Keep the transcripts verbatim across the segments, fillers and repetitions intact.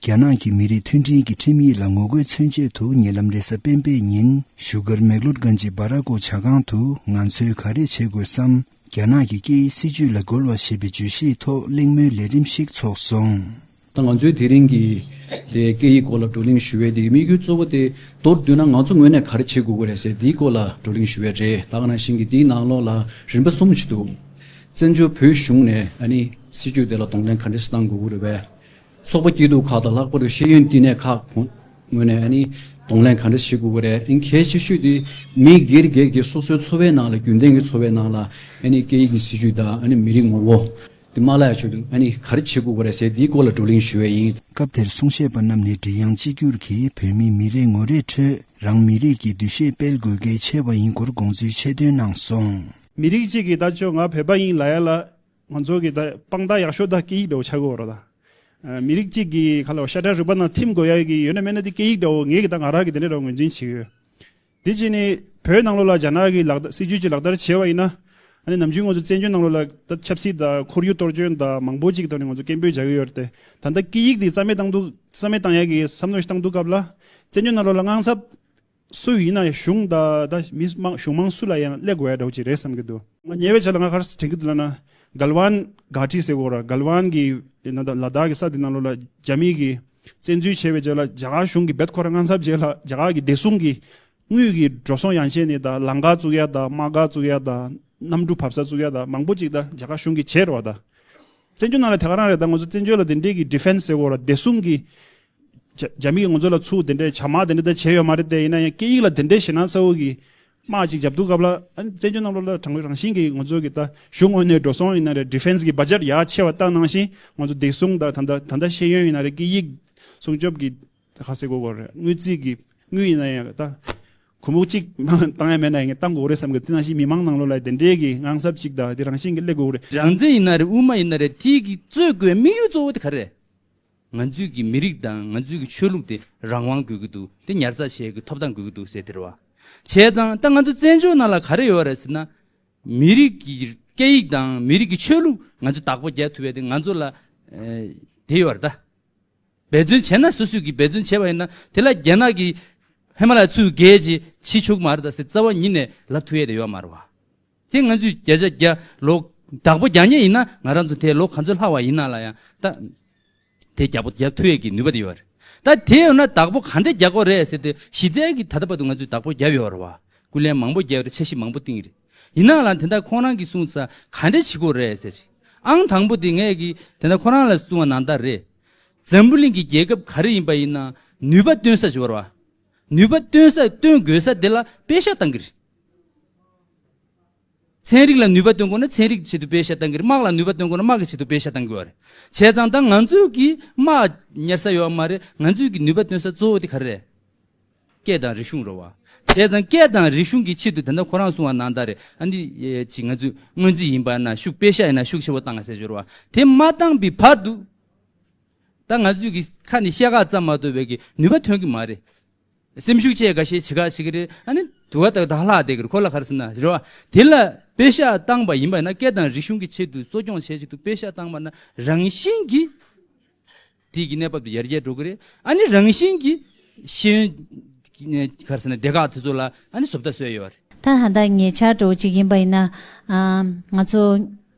རྒྱ་ནག་གི་མི་རིགས་མཐུན་སྒྲིལ་གྱི་ཁྲིམས་ཡིག་ལ་ངོ་རྒོལ་མཚོན་ཆེད་དུ་ཉེ་ལམ་རེས་གཟའ་སྤེན་པའི་ཉིན་བཞུགས་སྒར་མེག་ལོར་གྷན་ཇི་སྦ་ར་ཀོ་ཇ་ཁང་དུ་ང་ཚོས་ག་རེ་བྱེད་དགོས་སམ། རྒྱ་ནག་གི་སྐད་ཡིག་སྲིད་ཇུས་ལ་རྒོལ་བ་ཞེས་པའི་བརྗོད་གཞིའི་ཐོག་གླེང་མོལ་ལས་རིམ་ཞིག་ཚོགས་སོང་། ད་ང་ཚོའི་དེ་རིང་གི་དེ་སྐད་ཡིག་སྐོར་ལ་བགྲོ་གླེང་ཞུ་བའི་དེ་དམིགས་ཡུལ་གཙོ་བོ་དེ་མདོར་བསྡུས་ན་ང་ཚོ་ངོས་ནས་ག་རེ་བྱེད་དགོས་ཀྱི་རེད་ཟེར་དེའི་སྐོར་ལ་བགྲོ་གླེང་ཞུ་བའི་རེད། ད་ག་ནང་བཞིན་གྱི་དེའི་ནང་ལོགས་ལ་རིམ་པ་གསུམ་ཞིག་འདུག། བཙན་བྱོལ་བོད་གཞུང་ནས་ཨ་ནི་སྲིད་ཇུས་དེ་ལ་གདོང་ལེན་ག་འདྲ་ཞིག་གཏང་དགོས་ཀྱི་རེད་པས། ཚོགས་པ་སྐྱིད་སྡུག་ཁག་དང་ལྷག་པར་དུ་ཤེས་ཡོན་བསྟི་གནས་ཁག་ངོས་ནས་ཨ་ནི་གདོང་ལེན་ག་འདྲ་བྱེད་དགོས་ཀྱི་རེད། ཨ་ནི་གལ་ཆེ་ཤོས་དེ་མི་སྒེར་སྒེར་གྱི་སོ་སོའི་འཚོ་བའི་ནང་ལ་རྒྱུན་ལྡན་གྱི་འཚོ་བའི་ནང་ལ་ཨ་ནི་སྐད་ཡིག་གི་སྲིད་ཇུས་དང་ཨ་ནི་མི་རིགས་ངོ་བོ་དེ་མ་བརླག་ཡ་ཆེད་དུ་ཨ་ནི་ག་རེ་བྱེད་དགོས་ཀྱི་རེད་ཟེར་དེའི་སྐོར་ལ་བགྲོ་གླེང་ཞུ་བ་ཡིན། སྐབས་དེར་གསུང་བཤད་པ་རྣམས་ནས་མགྲིན་དབྱངས་གཅིག་གྱུར་གྱིས་བོད་མིའི་མི་རེ་ངོ་རེའི་ཁྲོད་རང་མི་རིགས་ཀྱི་འདུ་ཤེས་སྤེལ་དགོས་གལ་ཆེ་བ་ཡིན་སྐོར་དགོངས་ཚུལ་ཆེ་བཏོན་གནང་སོང་། མི་རིགས་གཅིག་གིས་ད་ཆོག་ང་བོད་པ་ཡིན་ལབ་ཡ་ལ་ང་ཚོ་གི་ད་དཔང་རྟགས་ཡག་ཤོས་ད་སྐད་ཡིག་འདྲ་བོ་ཆགས་ཀྱི་ཡོད་རེད་ད། ཨ། མི་རིགས་གཅིག་གི་ཁ་ལ་ཤ་ཁྲག་རུས་པ་ནང་ཐིམ་དགོས་ཡ་གི་ཡོད་ན་མེད་ན་དེ་སྐད་ཡིག་འདྲ་བོ་ངེད་ཀྱི་ད་ང་རང་གི་དེ་འདྲ་འདྲ་བོ་ངོས་འཛིན་བྱེད་ཀྱི་ཡོད། དེ་བྱས་ནས་བོད་ནང་ལོགས་ལ་རྒྱ་ནག་གི་ལག་བསྟར་སྲིད་ཇུས་ཅིག་ལག་བསྟར་བྱས་པ་ཡིན་ན། ཨ་ནི་ནམ་རྒྱུན་ང་ཚོ་བཙན་བྱོལ་ནང་ལོགས་ལ་ད་ཆབ་སྲིད་དང་ཁོར་ཡུག་གཏོར་སྐྱོན་དང་མང་པོ་ཅིག་ཐོག་ནས་ང་ཚོ་སྐད་འབོད་རྒྱག་གི་ཡོད་རེད་དེ། ད་ལྟ་སྐད་ཡིག་དེ་རྩ་མེད་བཏང་དུས་རྩ་མེད་བཏང་ཡ་གི་བསམ་བློ་ཞིག་བཏང་དུས་སྐབས་ལ་བཙན་བྱོལ་ནང་ལོགས་ལ་དངངས་འཚབ་སུ་ཡིན་ན་ཡང་གཞུང་དང་ད་མི་མང་གཞུང་མང་སུ་ལ་ཡང་སླེབས་དགོས་ཡ་འདྲ་བོ་ཅིག་རེད་བསམ་གྱི་འདུག། ང་ཉེ་བའི་ཆར་ལ་ང་ག་རེ་དྲན་གྱི་འདུག་ལབ་ན། གལ་ཝན་གྷ་ཊི་ཟེར་གོ་ར་གལ་ཝན་གྱི་ཡིན་ན་ད་ལ་དྭགས་ཀྱི་ས་དེ་ནང་ལོགས་ལ་རྒྱ་མི་གིས་བཙན་འཛུལ་བྱས་པའི་རྗེས་ལ་རྒྱ་གར་གཞུང་གིས་རྦད་ཁོ་རང་དངངས་འཚབ་རྗེས་ལ་རྒྱ་གར་གྱི་བདེ་སྲུང་གིས་དངུལ་གྱི་འགྲོ་སོང་ཡང་བྱས་ནས་ད་ལམ་ཁ་བཙུགས་ཡ་ད་དམག་སྒར་བཙུགས་ཡ་ད་གནམ་གྲུ་བབས་ས་བཙུགས་ཡ་ད་མང་པོ་ཅིག་ད་རྒྱ་གར་གཞུང་གིས་བྱས་རེད་བ་ད། བཙན་བྱོལ་ནང་ལ་དེ་ག་རང་རེད་ད། ང་ཚོ་བཙན་བྱོལ་ལ་དེ་འདྲས་ཀྱི་ཌི་ཕེན་སི་ཟེར་གོ་ར་བདེ་སྲུང་གི་རྒྱ་རྒྱ་མི་གིས་ང་ཚོ་ལ་ཚུར་དེ་འདྲའི་ཇ་དམག་དེ་འདྲ་ད་བྱས་ཡོད་མ་རེད་དེ། ཡིན་ན་ཡང་སྐད་ཡིག་ལ་དེ་འདྲའི་ཞེད་སྣང་ཚ་བོ་གི་དམག་ཅིག་རྒྱབ་དུས་སྐབས་ལ་ཨ་ནི་བཙན་བྱོལ་ནང་ལོགས་ལ་དྲང་པོའི་རང་བཞིན་གྱིས་ང་ཚོ་གི་ད་གཞུང་ངོས་ནས་འགྲོ་སོང་ཡིན་ན་རེད། ཌི་ཕེན་སི་གི་བ་ཇེཊ་ཡར་ཆེ་བ་བཏང་ནང་བཞིན་ང་ཚོ་བདེ་སྲུང་དང་ད་ལྟ་ད་ལྟ་ཤེས་ཡོན་ཡིན་ན་རེད། སྐད་ཡིག་སྲུང་སྐྱོབ་ཀྱི་ད་ག་ཟེར་དགོས་གོ་རེད། དངུལ་རྩིས་ཀྱི་དངུལ་ཡིན་ན་ཡང་ད་གོང་མོ་གཅིག་བཏང་ཡ་མེད་ན་ཡང་བཏང་དགོས་རེད་བསམ་གི། དེ་ནང་བཞིན་མི་མང་ནང་ལོགས་ལ་དེ་འདྲའི་གི་དངངས་འཚབ་ཅིག་ད་དེ་རང་བཞིན་གྱིས་སླེབས་དགོས་རེད། རང་བཙན་ཡིན་ན་རེད། དབུ་མ་ཡིན་ན་རེད། དེ་གི་རྩོད་དགོས་དམིགས་ཡུལ་གཙོ་བོ་དེ་ག་རེ་རེད། ང་ཚོའི་གི་མི་རིགས་དང་ང་ཚོའི་གི་ཆོས་ལུགས་དེ་རང་དབང་དགོས་ཀྱི་འདུག། དེ་ཉར་ཚགས་བྱེད་ཀྱི་ཐོབ་ཐང་དགོས་ཀྱི་འདུག་ཟེར་དེ་རེད་བ། བྱས་ཙང་ད་ང་ཚོ་བཙན་བྱོལ་ནང་ལ་ག་རེ་ཡོད་རེད་ཟེར་ན། མི་རིགས་ཀྱི་སྐད་ཡིག་དང་མི་རིགས་ཀྱི་ཆོས་ལུགས་ང་ཚོ་བདག་པོ་རྒྱག་ཐུབ་ཡ་དེ་ང་ཚོ་ལ་ཨེ་དེ་ཡོད་རེད་ད། འབད་བརྩོན་བྱས་ན་སོ་སོས་ཀྱི་འབད་བརྩོན་བྱས་པ་ཡིན་ན་དེ་ལ་རྒྱ་ནག་གིས་ཧི་མ་ལ་ཡ་ཚུར་བརྒལ་ཅིག་བྱེད་ཆོག་གི་མ་རེད་ད་ཟེར་རྩ་བ་ཉིད་ནས་ལབ་ཐུབ་ཡ་དེ་ཡོད་མ་རེད་བ། དེ་ང་ཚོས་བརྒྱ་ཆ་བརྒྱ་ལོག་བདག་པོ་རྒྱག་མཁན་ཡིན་ན་ང་རང་ཚོ་དེ་ལོ་ག་ཚོད་ལྷག་པ་ཡིན་ན་ལ་ཡང་ད་དེ་བདག་པོ་རྒྱག་ཐུབ་ཡས་ཀྱི་ནུས་པ་དེ་ཡོད་རེད། ད་དེ་ཡོད་ན་བདག་པོ་ག་འདྲ་རྒྱག་དགོས་རེད་ཟེར་ཏེ་གཞི་རྩའི་གི་ད་ལྟ་བར་དུ་ང་ཚོས་བདག་པོ་བརྒྱབ་ཡོད་རེད་བ། སྐུ་ལས་མང་པོ་བརྒྱབ་རེད། འཆར་གཞི་མང་པོ་བཏིང་རེད། ཡིན་ནའང་ལ་དེ་འདྲ་ཁོང་རང་གིས་གསུངས་ས་ག་འདྲ་བྱེད་དགོས་རེད་ཟེར་ཅིག། ཨང་དང་པོ་དེ་ངས་ཀྱི་དེ་འདྲ་ཁོ་རང་ལ་གསུངས་པ་ནང་ལྟར་རེད། འཛམ་བུ་གླིང་གི་རྒྱལ་ཁབ་ག་རེ་ཡིན་པ་ཡིན་ན་ནུས་པ་སྟོན་ས་ཅིག་ཡོད་རེད་བ། ནུས་པ་སྟོན་ས་སྟོན་དགོས་ས་དེ་ལ་པེ་ཤག་བཏང་གི་རེད། ཚན་རིག་ལ་ནུས་པ་སྟོན་དགོས་ན་ཚན་རིག་ཆེད་དུ་པེ་ཤག་བཏང་གི་རེད། དམག་ལ་ནུས་པ་སྟོན་དགོས་ན་དམག་གི་ཆེད་དུ་པེ་ཤག་བཏང་གི་ཡོད་རེད། བྱས་ཙང་ད་ང་ཚོས་ཀྱི་དམག་ཉར་ས་ཡོད་མ་རེད། ང་ཚོས་ཀྱི་ནུས་པ་སྟོན་ས་གཙོ་བོ་དེ་ག་རེ་རེད། སྐད་དང་རིག་གཞུང་རེད་བ། བྱས་ཙང་སྐད་དང་རིག་གཞུང་གི་ཆེད་དུ་དེ་འདྲ་ཁོ་རང་གསུང་བ་ནང་ལྟར་རེད། ཨ་ནི་ཅིག་ང་ཚོས་སྔོན་རྩིས་ཡིན་པ་ན་ཤུགས་པེ་ཤག་ཡིན་ན་ཤུགས་ཆེ་བོ་བཏང་ཟེར་ཞོར་བ་དེ་མ་བཏང་པའི་བར་དུ། ད་ང་ཚོས་ཀྱི་ཁ་ནས་བཤད་ཁག་ཙམ་མ་གཏོགས་པའི་གི་ནུས་པ་ཐོན་གི་མ་རེད། སེམས་ཤུགས་བཅས་འགའ་ཤས་བྱེད་ཁག་བྱེད་ཀྱི་རེད། ཨ་ནི་དུ་བ་དག་དག་ལྷག་བསྡད་ཀྱི་རེད། ཁོ་ལ་ག་རེ་ཟེར་ན་རེད་བ། དེ་ལ་པེ་ཤག་བཏང་པ་ཡིན་པ་ན་སྐད་དང་རིག་གཞུང་གི་ཆེད་དུ་གསོ་སྐྱོང་བྱེད་ཆེད་དུ་པེ་ཤག་བཏང་པ་ན་རང་བཞིན་གྱིས་དེའི་གི་གནས་བབ་དེ་ཡར་རྒྱས་འགྲོ་གི་རེད། ཨ་ནི་རང་བཞིན་གྱིས་ཤེས་ཡོན་ག་རེ་ཟེར་ན་སྡེ་ཁག་དེ་ཚོ་ལ་ཨ་ནི་བཟོ་ལྟ་བཟོས་ཡོད་རེད། ད་ཧ་ད་ཉེ་ཆར་འགྲོ་གཅིག་ཡིན་པ་ཡིན་ན། ཨ། ང་ཚོ།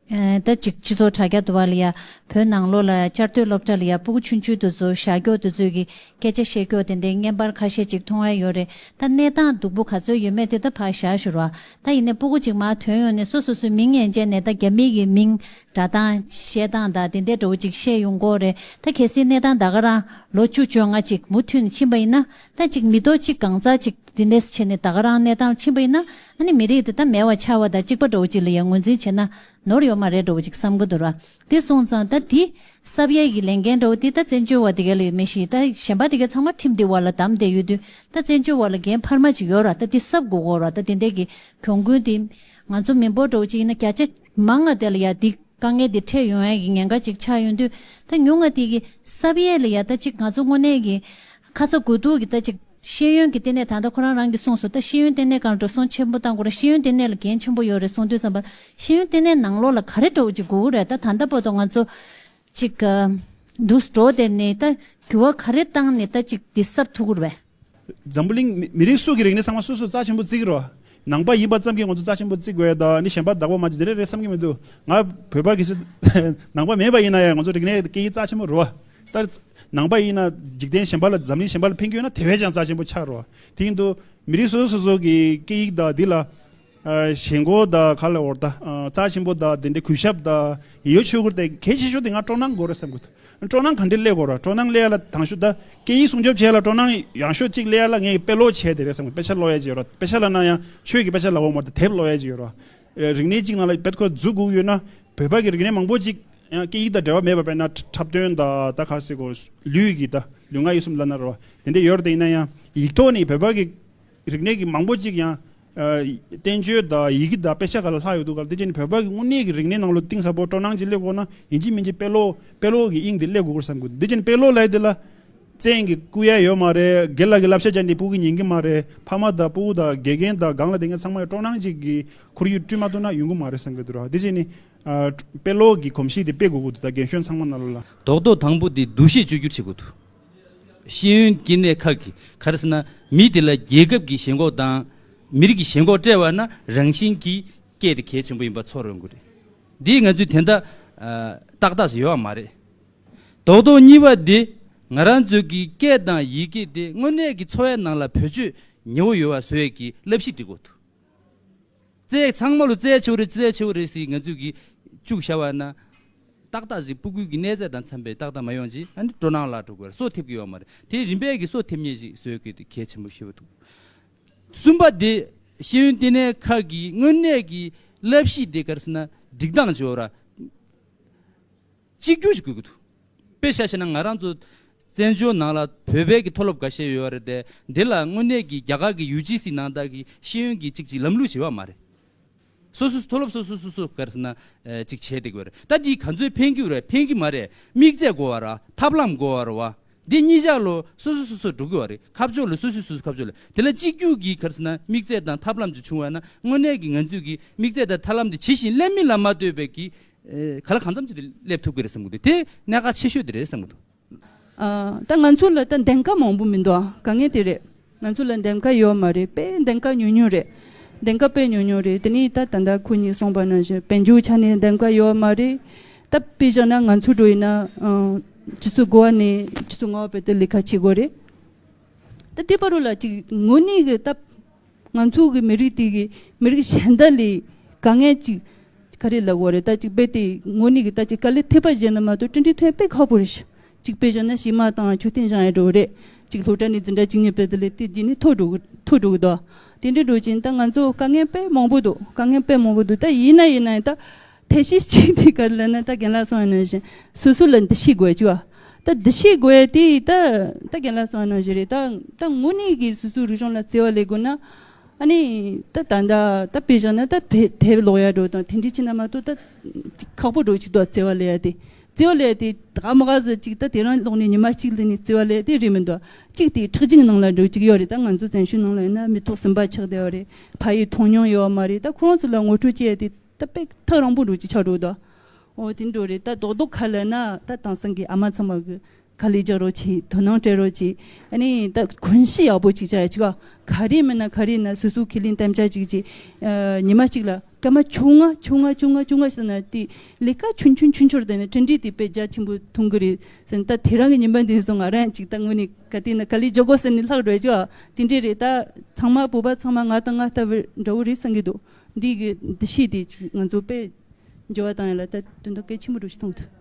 ཨ། ད་ཅིག་སྤྱི་ཚོགས་དྲ་རྒྱ་དུ་བ་ལ་ཡ་བོད་ནང་ལོགས་ལ་བཅའ་སྡོད་སློབ་གྲྭ་ལ་ཡ་སྤུ་གུ་ཆུང་ཆུང་དེ་ཚོ་བཞག་སྐྱོ་དེ་ཚོས་ཀྱི་སྐད་ཆ་བཤད་སྐྱོ་དེ་འདྲའི་བརྙན་པར་ཁ་ཤས་ཅིག་མཐོང་ཡ་ཡོད་རེད། ད་གནས་སྟངས་སྡུག་པོ་ག་ཚོད་ཡོད་མེད་དེ་ད་ཕར་བཞག་ཞུ་རོགས། ད་ཡིན་ནའི་སྤུ་གུ་ཅིག་མར་ཐོན་ཡོང་ནས་སོ་སོ་སོའི་མིང་ཡན་ཆད་ནས་ད་རྒྱ་མི་གི་མིང་སྒྲ་གདངས་བཤད་སྟངས་དང་དེ་འདྲའི་འདྲ་བོ་ཅིག་བཤད་ཡོང་གི་ཡོད་རེད། ད་གལ་སྲིད་གནས་སྟངས་ད་ག་རང་ལོ་བཅུ་བཅོ་ལྔ་ཅིག་མུ་མཐུད་ནས་ཕྱིན་པ་ཡིན་ན་ད་ཅིག་མི་ཐོག་ཅིག་གང་ཙག་ཅིག་དེ་འདྲས་བྱས་ནས་ད་ག་རང་གནས་སྟངས་ཕྱིན་པ་ཡིན་ན་ཨ་ནི་མི་རིགས་དེ་ད་མེད་པ་ཆགས་པ་དང་གཅིག་པ་འདྲ་བོ་ཅིག་ལ་ཡང་ངོས་འཛིན་བྱས་ན་ནོར་ཡོད་མ་རེད་འདྲ་བོ་ཅིག་བསམ་གི་འདུག་ར། དེ་སོང་ཙང་ད་དེ་གསབ་ཡས་ཀྱི་ལས་འགན་འདྲ་བོ་དེ་ད་བཙན་བྱོལ་བ་དེ་ག་ལ་ཡོད་མེད་ཤེས། ད་གཞན་པ་དེ་ག་ཚང་མ་ཁྲིམས་དེ་བ་ལ་བསྡམས་བསྡད་ཡོད་དུས་ད་བཙན་བྱོལ་བ་ལ་འགན་འཕར་མ་ཅིག་ཡོད་ར། ད་དེ་གསབ་དགོས་གོ་ར། ད་དེ་འདྲས་ཀྱི་གྱོང་གུན་དེ་ང་ཚོ་མི་འབོར་འདྲ་བོ་ཅིག་ཡིན་ན་བརྒྱ་ཆ་མང་ང་དེ་ལ་ཡ་དེ་དཀའ་ངལ་དེ་འཕྲད་ཡོང་ཡ་གི་ཉེན་ཁ་ཅིག་ཆགས་ཡོང་དུས་ད་ཉུང་ང་དེ་གི་གསབ་ཡས་ལ་ཡ་ད་ཅིག་ང་ཚོ་དངོས་གནས་ཀྱི་ཁ་ཚ་དགོས་གཏུགས་ཀྱི་ད་ཅིག་ཤེས་ཡོན་གྱི་ལྟེ་གནས་ད་ལྟ་ཁོ་རང་རང་གིས་གསུངས་སོང་། ད་ཤེས་ཡོན་ལྟེ་གནས་སྒང་འགྲོ་སོང་ཆེན་པོ་བཏང་དགོས་རེད། ཤེས་ཡོན་ལྟེ་གནས་ལ་འགན་ཆེན་པོ་ཡོད་རེད་གསུངས་དུས་ཙམ་པ་ཤེས་ཡོན་ལྟེ་གནས་ནང་ལོགས་ལ་ག་རེ་འདྲ་བོ་ཅིག་དགོས་ཀྱི་རེད། ད་ད་ལྟ་བར་དུ་ང་ཚོ་ཅིག་ཨ་ འདུག་འགྲོ་དེ་ནས་ད་འགྱུར་བ་ག་རེ་བཏང་ནས་ད་ཅིག་འདི་གསབ་ཐུབ་ཀྱི་རེད་པས། འཛམ་བུ་གླིང་མི་མི་རིགས་སུ་གི་རིག་གནས་ཚང་མ་སོ་སོ་རྩ་ཆེན་པོ་བརྩི་གི་རེད་བ། ནང་པ་ཡིན་པ་ཙམ་གྱིས་ང་ཚོ་རྩ་ཆེན་པོ་བརྩི་དགོས་ཡ་ད་ནི་གཞན་པ་བདག་པོ་མ་བྱེད་དེ་རེད་རེད་བསམ་གྱི་མི་འདུག་ང་བོད་པ་གི་སི་ནང་པ་མེད་པ་ཡིན་ན་ཡང་ང་ཚོ་རིག་གནས་སྐད་ཡིག་རྩ་ཆེན་པོ་རེད་བ། ད་ནང་པ་ཡིན་ན་འཇིག་རྟེན་གཞན་པ་ལ་འཛམ་གླིང་གཞན་པ་ལ་ཕན་གྱི་ཡོད་ན་དེ་བས་ཀྱང་རྩ་ཆེན་པོ་ཆགས་རེད་བ། དེ་ཡིན་དུས་མི་རིགས་སོ་སོ་སོ་སོ་གི་སྐད་ཡིག་དང་འདི་ལ་ཞེན་ཁོག་དང་ག་ལ་འོར་ད་རྩ་ཆེན་པོ་དང་དེ་འདྲའི་གུས་ཞབས་དང་ཡིད་ཆེས་དགོས་དེ་གལ་ཆེ་ཤོས་དེ་ང་སྤྲོ་སྣང་དགོས་རེད་བསམ་གི་འདུག་སྤྲོ་སྣང་ག་འདྲས་སླེབས་དགོས་རེད། སྤྲོ་སྣང་སླེབས་ཡ་ལ་དང་ཤོས་ད་སྐད་ཡིག་སྲུང་སྐྱོབ་བྱེད་ཡ་ལ་སྤྲོ་སྣང་ཡག་ཤོས་གཅིག་སླེབས་ཡ་ལ་ངས་དཔེ་ཀློག་བྱས་དེ་རེད་བསམ་གི་དཔེ་ཆ་ཀློག་ཡ་ཅིག་ཡོད་རེད། དཔེ་ཆ་ཀློག་ན་ཡང་ཆོས་ཀྱི་དཔེ་ཆ་ཀློག་དགོས་མ་རེད། དེབ་ཀློག་ཡ་ཅིག་ཡོད་རེད། རིག་གནས་གཅིག་ནང་ལ་བེད་ཁོ་འཛུལ་དགོས་ཡོད་ན་བོད་པ་གི་རིག་གནས་མང་པོ་ཅིག་ཡང་སྐད་ཡིག་དང་འབྲེལ་བ་མེད་པ་དཔེར་ན་འཁྲབ་སྟོན་དང་ད་ག་ཟེར་དགོས་ལུས་ཀྱི་ད་ལུས་ངག་ཡིད་གསུམ་ལབ་ན་རེད་བ། དེ་འདྲས་ཡོད་རེད། དེ་ཡིན་ན་ཡང་ཡིག་ཐོག་ནས་བོད་པ་གི་རིག་གནས་ཀྱི་མང་པོ་ཅིག་ཡང་ཨ་བསྟན་བཅོས་དང་ཡི་གེ་དང་དཔེ་ཆ་སྒང་ལ་ལྷག་ཡོད་འདུག་ག་ལ། དེ་བྱས་ནས་བོད་པ་གི་དངོས་གནས་ཀྱི་རིག་གནས་ནང་ལོགས་གཏིང་ཟབ་པོ་སྤྲོ་སྣང་ཅིག་སླེབས་དགོས་ན་ཡིན་གཅིག་མིན་གཅིག་དཔེ་ཀློག་དཔེ་ཀློག་གི་དབྱིངས་དེ་སླེབས་དགོས་ཀྱི་རེད་བསམ་གི་འདུག་དེ་བྱས་ནས་དཔེ་ཀློག་ལབ་ཡ་དེ་ལ་བཙན་གྱིས་བཀུག་ཡ་ཡོད་མ་རེད། དགེ་ལགས་ཀྱི་བསླབ་བྱ་བྱས་ནས་སྤུ་གུ་ཉན་གི་མ་རེད། ཕ་མ་དང་སྤུ་གུ་དང་དགེ་རྒན་དང་སྒང་ལ་བསྡད་མཁན་ཚང་མ་ཡང་སྤྲོ་སྣང་ཅིག་གི་ཁོར་ཡུག་བསྐྲུན་མ་ཐུབ་ན་ཡོང་གི་མ་རེད་བསམ་གི་འདུག་ར། དེ་བྱས་ནས་ཨ་དཔེ་ཀློག་གི་གོམས་གཤིས་དེ་སྤེལ་དགོས་ཀྱི་འདུག་ད་རྒན་གཞོན་ཚང་མ་ནང་ལོགས་ལ། རྡོག་རྡོག་དང་པོ་དེ་འདུ་ཤེས་བཅོས་བསྒྱུར་བྱེད་དགོས་འདུག་ཤེས་ཡོན་ལྟེ་གནས་ཁག་གིས་ག་རེ་ཟེར་ན་མི་དེ་ལ་རྒྱལ་ཁབ་ཀྱི་ཞེན་ཁོག་དང་མི་རིགས་ཀྱི་ཞེན་ཁོག་སྤྲད་པ་ན་རང་བཞིན་གྱིས་སྐད་དེ་གལ་ཆེན་པོ་ཡིན་པ་ཚོར་ཡོང་གི་རེད། འདི་ང་ཚོས་དེ་འདྲ་ཨ་ཏག་ཏག་ཞིག་ཡོད་པ་མ་རེད། རྡོག་རྡོག་གཉིས་པ་དེ་ང་རང་ཚོའི་གི་སྐད་དང་ཡི་གེ་དེ་དངོས་གནས་ཀྱི་འཚོ་བའི་ནང་ལ་བེད་སྤྱོད་ཉེ་བོ་ཡོད་པ་བཟོ་ཡས་ཀྱི་བསླབ་གཞི་སྒྲིག་དགོས་འདུག་རྩལ་ཚང་མ་ལོ་རྩལ་ཆེ་བོ་རེད་རྩལ་ཆེ་བོ་རེད་ཟེར་ང་ཚོས་ཀྱིས་བཅུག་བཞག་པ་ན། ཏག་ཏག་ཞིག་སྤུ་གུའི་གི་གནས་ཚད་དང་འཚམ་པའི་ཏག་ཏག་མ་ཡོང་ཅིག་ཨ་ནི་སྤྲོ་སྣང་བརླག་འགྲོ་གི་རེད། སོ་ཐེབས་ཀྱི་ཡོད་མ་རེད། དེ་རིམ་པས་ཀྱི་སོ་ཐེབས་མཁན་ཞིག་བཟོ་དགོས་དེ་གལ་ཆེན་པོ་ཤེས་པ་འདུག་གསུམ་པ་དེ་ཤེས་ཡོན་ལྟེ་གནས་ཁག་གི་དངོས་གནས་ཀྱི་བསླབ་གཞི་དེ་ག་རེ་ཟེར་ན་སྒྲིག་སྟངས་བྱོས་ར། གཅིག་གྱུར་ཞིག་དགོས་ཀྱི་འདུག་དཔེ་ཆ་བཞག་ན་ང་རང་ཚོ་བཙན་བྱོལ་ནང་ལ་བོད་པའི་གི་མཐོ་སློབ་འགའ་ཤས་ཡོད་རེད་དེ། འདི་ལ་དངོས་གནས་ཀྱི་རྒྱ་གར་གྱི་ཡུ་ཇི་སི་ནང་ལྟར་གྱི་ཤེས་ཡོན་གྱི་གཅིག་གཅིག་ལམ་ལུགས་བྱེད་པ་མ་རེད། སོ་སོ་མཐོ་སློབ་སོ་སོ་སོ་སོ་ག་རེ་ཟེར་ན་ཨེ་གཅིག་བྱས་བསྡད་ཀྱི་ཡོད་རེད། ད་འདི་ག་ཚོད་ཕན་གྱི་ཡོད་རེད། ཕན་གྱི་མ་རེད། དམིགས་ཚད་དགོས་པ་རེད་བ། ཐབས་ལམ་དགོས་པ་རེད་བ། འདི་གཉིས་ཆ་ལོ་སོ་སོ་སོ་སོ་འགྲོ་གི་ཡོད་རེད། ཁ་ཕྱོགས་ལ་སོ་སོ་སོ་སོ་ཁ་ཕྱོགས་ལ། དེ་ལ་གཅིག་གྱུར་གྱི་ག་རེ་ཟེར་ན་དམིགས་ཚད་དང་ཐབས་ལམ་ཅིག་བྱུང་བ་ན་དངོས་གནས་ཀྱི་ང་ཚོས་ཀྱི་དམིགས་ཚད་དང་ཐབས་ལམ་དེ་ཇི་བཞིན་སླེབས་མིན་ལ་མ་ལྟོས་པའི་གི་ཨེ་ག་ལ་གང་འཚམ་ཅིག་དེ་སླེབས་ཐུབ་ཀྱི་རེད་བསམ་གི་འདུག་དེ་གནད་འགག་ཆེ་ཤོས་དེ་རེད་བསམ་གི་འདུག་ཨ། ད་ང་ཚོ་ལ་ད་འདེམས་ཀ་མང་པོ་མི་འདུག་ཨ། དཀའ་ངལ་དེ་རེད། ང་ཚོ་ལ་འདེམས་ཀ་ཡོད་མ་རེད། དཔེ་འདེམས་ཀ་ཉུང་ཉུང་རེད། འདེམས་ཀ་དཔེ་ཉུང་ཉུང་རེད། དེ་ནས་ད་ད་ལྟ་ཁོ་གཉིས་གསུངས་པ་ནང་བཞིན་དཔལ་འབྱོར་ཆ་ནས་འདེམས་ཀ་ཡོད་མ་རེད། ད་དཔེ་བཞག་ན་ང་ཚོ་འགྲོ་ཡིན་ན་ཨ་ཆུ་ཚོད་དགུ་པ་ནས་ཆུ་ཚོད་ལྔ་པ་བར་དུ་ལས་ཀ་བྱེད་དགོས་རེད། ད་དེ་བར་དུ་ལ་ཅིག་དངོས་གནས་ཀྱི་ད་ང་ཚོ་གི་མི་རིགས་དེ་གི་མི་རིགས་གཞན་དག་ལས་དཀའ་ངལ་ཅིག་ག་རེ་ལབ་དགོས་རེད། ད་ཅིག་དཔེ་དེ་དངོས་གནས་ཀྱི་ད་ཅིག་དཀའ་ལས་ཐེབས་པ་བྱས་ན་མ་གཏོགས་འཕྲིན་སྒྲིག་ཐོན་དཔེ་ཁག་པོ་རེད། ཅིག་དཔེ་བཞག་ན་གཞས་མ་དང་མཆོད་རྟེན་བཞེངས་ཡ་འགྲོ་རེད། ཅིག་སློབ་གྲྭ་ནས་འཛིན་གྲྭ་བཅུ་གཉིས་སྤེལ་དེ་ལས་དེ་རྗེས་ནས་མཐོ་འགྲོ་གི་མཐོ་འགྲོ་གི་འདུག་དེ་འདྲ་འགྲོ་ཅིང་ད་ང་ཚོ་དཀའ་ངལ་དཔེ་མང་པོ་འདུག་དཀའ་ངལ་དཔེ་མང་པོ་འདུག་ད་ཡིན་ན་ཡིན་ན་ད་ཐབས་ཤེས་གཅིག་དེ་ག་རེ་ལབ་ན་ད་རྒན་ལགས་གསུངས་པ་ནང་བཞིན་སོ་སོ་ལ་འདུ་ཤེས་དགོས་ཅིག་བ། ད་འདུ་ཤེས་དགོས་ཡ་དེ་ད་ད་རྒན་ལགས་གསུངས་པ་ནང་བཞིན་རེད། ད་ད་དངོས་གནས་ཀྱི་སོ་སོའི་རིག་གཞུང་ལ་བརྩེ་བ་ལེན་དགོས་ན། ཨ་ནི་ད་ད་ད་ད་དཔེ་བཞག་ན་ད་དེབ་དེབ་ཀློག་ཡ་འགྲོ་དང་དེ་འདྲ་བྱས་ན་མ་གཏོགས་ད་ཁག་པོ་འགྲོ་ཅིག་འདུག་བརྩེ་བ་ལེན་ཡ་དེ། བརྩེ་བ་ལེན་ཡ་དེ་ད་མ་ག་ཟེར་ཅིག་ད་དེ་རང་ཀློག་ནས་ཉི་མ་གཅིག་ལ་ནི་བརྩེ་བ་ལེན་ཡ་དེ་རེད་མི་འདུག་གཅིག་དེ་ཁྲག་རྒྱུན་ནང་ལ་འགྲོ་ཅིག་ཡོད་རེད། ད་ང་ཚོ་བཙན་བྱོལ་ནང་ལ་ཡིན་ན་མི་ཐོག་གསུམ་པ་ཆགས་བསྡད་ཡོད་རེད། ཕ་ཡུལ་མཐོང་མྱོང་ཡོད་མ་རེད། ད་ཁོ་རང་ཚོ་ལ་ངོ་སྤྲོད་བྱེད་ཡ་དེ་ད་དཔེ་ཐག་རིང་པོ་འགྲོ་ཅིག་ཆགས་འགྲོ་འདུག་འོ་དེ་འདྲ་རེད། ད་རྡོག་རྡོག་ཁ་ལ་ན་ད་དེང་སང་གི་ཨ་མ་ཚང་མ་གི་ཁ་ལས་རྒྱག་རོགས་གྱིས། དོ་སྣང་སྤྲད་རོགས་གྱིས། ཨ་ནི་ད་གོམས་གཤིས་ཡག་པོ་ཅིག་བྱ་ཡ་ཅིག་བ། ག་རེ་མིན་ན་ག་རེ་ན་སོ་སོ་ཁས་ལེན་དམ་བཅའ་ཅིག་ཅིག་ཨ་ཉི་མ་གཅིག་ལ་སྐར་མ་བཅོ་ལྔ་བཅོ་ལྔ་བཅོ་ལྔ་བཅོ་ལྔ་ཟེར་ན་དེ་ལས་ཀ་ཆུང་ཆུང་ཆུང་ཆུང་དེ་ནི་འཕྲིན་སྒྲིག་དེ་དཔེ་རྒྱ་ཆེན་པོ་ཐོན་གི་རེད་ཟེར་ན། ད་དེ་རང་གི་ཉི་མ་འདི་སོང་ང་རང་ཅིག་ད་དངོས་གནས་ག་དེ་ན་ག་ལས་རྒྱག་དགོས་ཟེར་ནས་ལྷག་འགྲོ་ཅིག་བ། དེ་འདྲས་རེད། ད་ཚང་མ་བོད་པ་ཚང་མ་ང་དང་ང་ལྟ་བུ་འདྲ་བོ་རེད་བསམ་གི་འདུག་འདི་གི་འདུ་ཤེས་དེ་ཅིག་ང་ཚོ་དཔེ་འགྱུར་བ་བཏང་ཡ་ལ་ད་དོན་དག་གལ་ཆེན་པོ་འགྲོ་ཞིག་མཐོང་ཐུབ།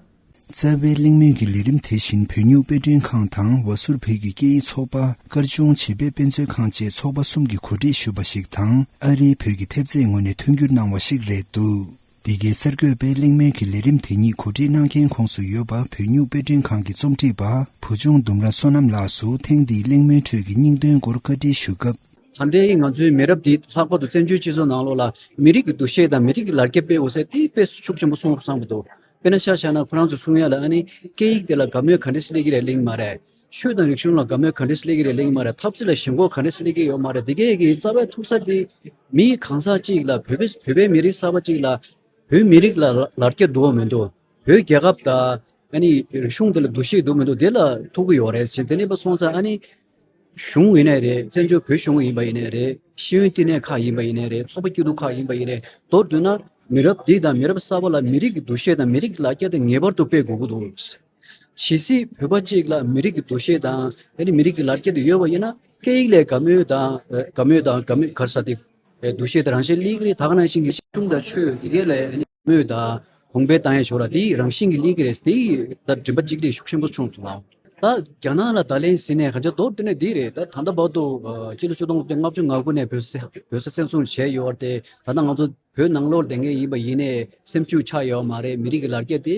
རྩ་བའི་གླེང་མོལ་གྱི་ལས་རིམ་དེ་བཞིན་བོད་སྨྱུག་དཔེ་སྐྲུན་ཁང་དང་ཝ་སུར་བོད་ཀྱི་སྐད་ཡིག་ཚོགས་པ། དཀར་ཆུང་བྱིས་པའི་དཔེ་མཛོད་ཁང་བཅས་ཚོགས་པ་གསུམ་གྱིས་གོ་སྒྲིག་ཞུས་པ་ཞིག་དང་། ཨ་རིའི་བོད་ཀྱི་ཐེབས་རྩའི་ངོས་ནས་མཐུན་འགྱུར་གནང་བ་ཞིག་རེད་འདུག་འདི་གའི་གསར་འགོད་པས་གླེང་མོལ་གྱི་ལས་རིམ་དེ་ཉིད་གོ་སྒྲིག་གནང་མཁན་ཁོངས་སུ་ཡོད་པ་བོད་སྨྱུག་དཔེ་སྐྲུན་ཁང་གི་རྩོམ་སྒྲིག་པ་བུ་ཆུང་ལྡུམ་ར་བསོད་ནམས་ལགས་སུ་ཐེངས་འདིའི་གླེང་མོལ་ཁྲོད་ཀྱི་སྙིང་དོན་སྐོར་བཀའ་འདྲི་ཞུ་སྐབས། ད་ལྟའི་ང་ཚོའི་མི་རབས་འདི་ལྷག་པར་དུ་བཙན་བྱོལ་སྤྱི་ཚོགས་ནང་ལོགས་ལ་མི་རིགས་ཀྱི་འདུ་ཤེས་དང་མི་རིགས་ཀྱི་ལར་རྒྱ་སྤེལ་འོང་ས་དེ་དཔེ་ཤུགས་ཆེན་པོ་སོང་བསམ་གྱི་འདུག་དཔེར་ན་ཆ་བཞག་ན་ཁོ་རང་ཚོ་གསུང་ཡ་ལ་ཨ་ནི་སྐད་ཡིག་དེ་ལ་དགའ་མོས་ག་འདྲས་སླེབས་ཀྱི་རེད་གླེང་གི་མ་རེད། ཆོས་དང་རིག་གཞུང་ལ་དགའ་མོས་ག་འདྲས་སླེབས་ཀྱི་རེད་གླེང་གི་མ་རེད། འཐབ་རྩོད་ལ་ཞེན་ཁོག་ག་འདྲས་སླེབས་ཀྱི་ཡོད་མ་རེད། དེ་གས་ཀྱི་རྩ་བའི་ཐུག་ས་དེ་མི་གང་ཟག་ཅིག་ལ་བོད་པའི་བོད་པའི་མི་རིགས་གསར་པ་ཅིག་ལ་བོད་མི་རིགས་ལ་ལར་རྒྱ་འདུག་མི་འདུག་བོད་རྒྱལ་ཁབ་དང་ ཨ་ནི་རིག་གཞུང་དེ་ལ་འདུ་ཤེས་འདུག་མི་འདུག་དེ་ལ་ཐུག་གི་ཡོད་རེད་ཟེར། དེ་ནས་པ་སོང་ཙང་ཨ་ནི་གཞུང་ཡིན་ནའི་རེད། བཙན་བྱོལ་བོད་གཞུང་ཡིན་པ་ཡིན་ནའི་རེད། ཤེས་ཡོན་བསྟི་གནས་ཁག་ཡིན་པ་ཡིན་ནའི་རེད། ཚོགས་པ་སྐྱིད་སྡུག་ཁག་ཡིན་པ་ཡིན་ནའི་མདོར་བསྡུས་ན་མི་རབས་འདི་དང་མི་རབས་གསར་པ་ལ་མི་རིགས་ཀྱི་འདུ་ཤེས་དང་མི་རིགས་ཀྱི་ལ་རྒྱ་དེ་ངེས་པར་དུ་སྤེལ་དགོས་ཀྱི་འདུག་ཇི་སྲིད་བོད་པ་གཅིག་ལ་མི་རིགས་ཀྱི་འདུ་ཤེས་དང་ཨ་ནི་མི་རིགས་ཀྱི་ལ་རྒྱ་དེ་ཡོད་པ་ཡིན་ན་སྐད་ཡིག་ལ་དགའ་མོས་དང་དགའ་མོས་དང་དགའ་མོས་ག་རེ་ཟེར་དེ། འདུ་ཤེས་དང་རང་བཞིན་སླེབས་ཀྱི་རེད། ད་ག་ནང་བཞིན་གྱི་གཞུང་དང་ཆོས་ཡི་གེ་ལ་ཨ་ནི་དགའ་མོས་དང་གོང་འཕེལ་བཏང་ཡ་ཞོར་ལ་དེ་རང་བཞིན་གྱི་སླེབས་ཀྱི་རེད། དེ་ད་མགྲིན་པ་གཅིག་སྒྲིལ་ཤུགས་ཆེན་པོ་བྱུང་སོང་ལ། ད་རྒྱ་ནག་ལ་བརྡ་ལན་ཟིན་ནས་ག་ཚོད་མདོར་བསྡུས་ནས་འདི་རེད། ད་ད་ལྟ་བར་དུ་ཨ་སྤྱི་ལོ་ཆིག་སྟོང་དགུ་བརྒྱ་ལྔ་བཅུ་ང་དགུ་ནས་བོད་ས་བོད་ས་བཙན་བཟུང་བྱས་ཡོད་རེད་དེ། ད་ལྟ་ང་ཚོ་བོད་ནང་ལོགས་བསྡད་མཁན་ཡིན་པ་ཡིན་ནའི་སེམས་ཤུགས་ཆག་ཡོད་མ་རེད། མི་རིགས་ཀྱི་ལ་རྒྱ་དེ་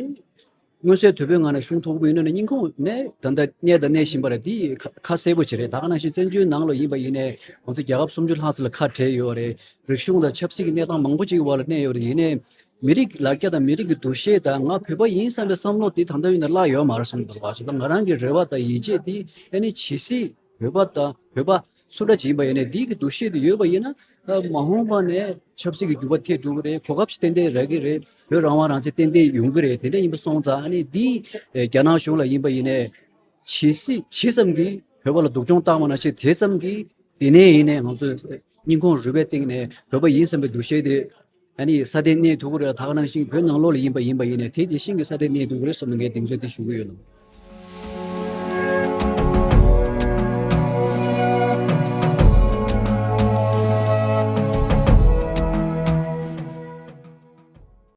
མངོན་གསལ་དོད་པོའི་ངང་ནས་གསུང་ཐུབ་ཀྱི་ཡོད་ན་ནི་སྙིང་ཁོང་ནས་ད་ལྟ་གནས་དང་གནས་བཞིན་པ་རེད། དེ་ཁ་ཁ་གསལ་པོ་ཞིག་རེད། ད་ག་ནང་བཞིན་བཙན་བྱོལ་ནང་ལ་ཡིན་པ་ཡིན་ནའི་ང་ཚོ་རྒྱལ་ཁབ་སུམ་ཅུ་ལྷག་ཙམ་ལ་ཁ་བྲལ་ཡོད་རེད། རིག་གཞུང་དང་ཆབ་སྲིད་ཀྱི་གནས་སྟངས་མང་པོ་ཅིག་བར་ལ་གནས་ཡོད་རེད། ཡིན་ནའི་མི་རིགས་ལ་རྒྱ་དང་མི་རིགས་ཀྱི་འདུ་ཤེས་དང་ང་བོད་པ་ཡིན་བསམ་པའི་བསམ་བློ་དེ་ད་ལྟ་ཡིན་ན་བརླག་ཡོད་མ་རེད་བསམ་འདུག་བ། བྱས་ཙང་ང་རང་གི་རེ་བ་དང་ཡིད་ཆེས་དེ་ཨ་ནི་ཇི་སྲིད་བོད་པ་དང་བོད་པ་སུ་འདྲ་ཅིག་ཡིན་པ་ཡིན་ནའི་འདི་གི་འདུ་ཤེས་དེ་ཡོད་པ་ཡིན་ན་ད་མ་འོངས་པ་ནས་ཆབ་སྲིད་ཀྱི་འགྱུར་བ་ཐེབས་འགྲོ་གི་རེད། གོ་སྐབས་ཏན་ཏན་རག་གི་རེད། བོད་རང་དབང་རང་བཙན་ཏན་ཏན་ཡོང་གི་རེད། དེ་འདྲ་ཡིན་པ་སོང་ཙང་ཨ་ནི་འདི་ཨེ་རྒྱ་ནག་གཞུང་ལ་ཡིན་པ་ཡིན་ནའི་ཇི་སྲིད་ཇི་ཙམ་གྱིས་བོད་པ་ལ་སྡུག་སྦྱོང་བཏང་བ་ནང་བཞིན་དེ་ཙམ་གྱིས་དེ་ནས་ཡིན་ནའི་ང་ཚོས་སྙིང་ཁོང་རུས་པའི་གཏིང་ནས་བོད་པ་ཡིན་བསམ་པའི་འདུ་ཤེས་དེ་ཨ་ནི་སྲ་བརྟན་གནས་ཐུབ་ཀྱི་རེད། ད་ག་ནང་བཞིན་བོད་ནང་ལོགས་ལ་ཡིན་པ་ཡིན་པ་ཡིན་ནའི་དེ་དེ་བཞིན་གྱི་སྲ་བརྟན་གནས་ཐུབ་ཀྱི་རེད་བསམ་ནས་ངས་གདེང་ཚོད་དེ་ཞུ་གི་ཡོད་ལགས།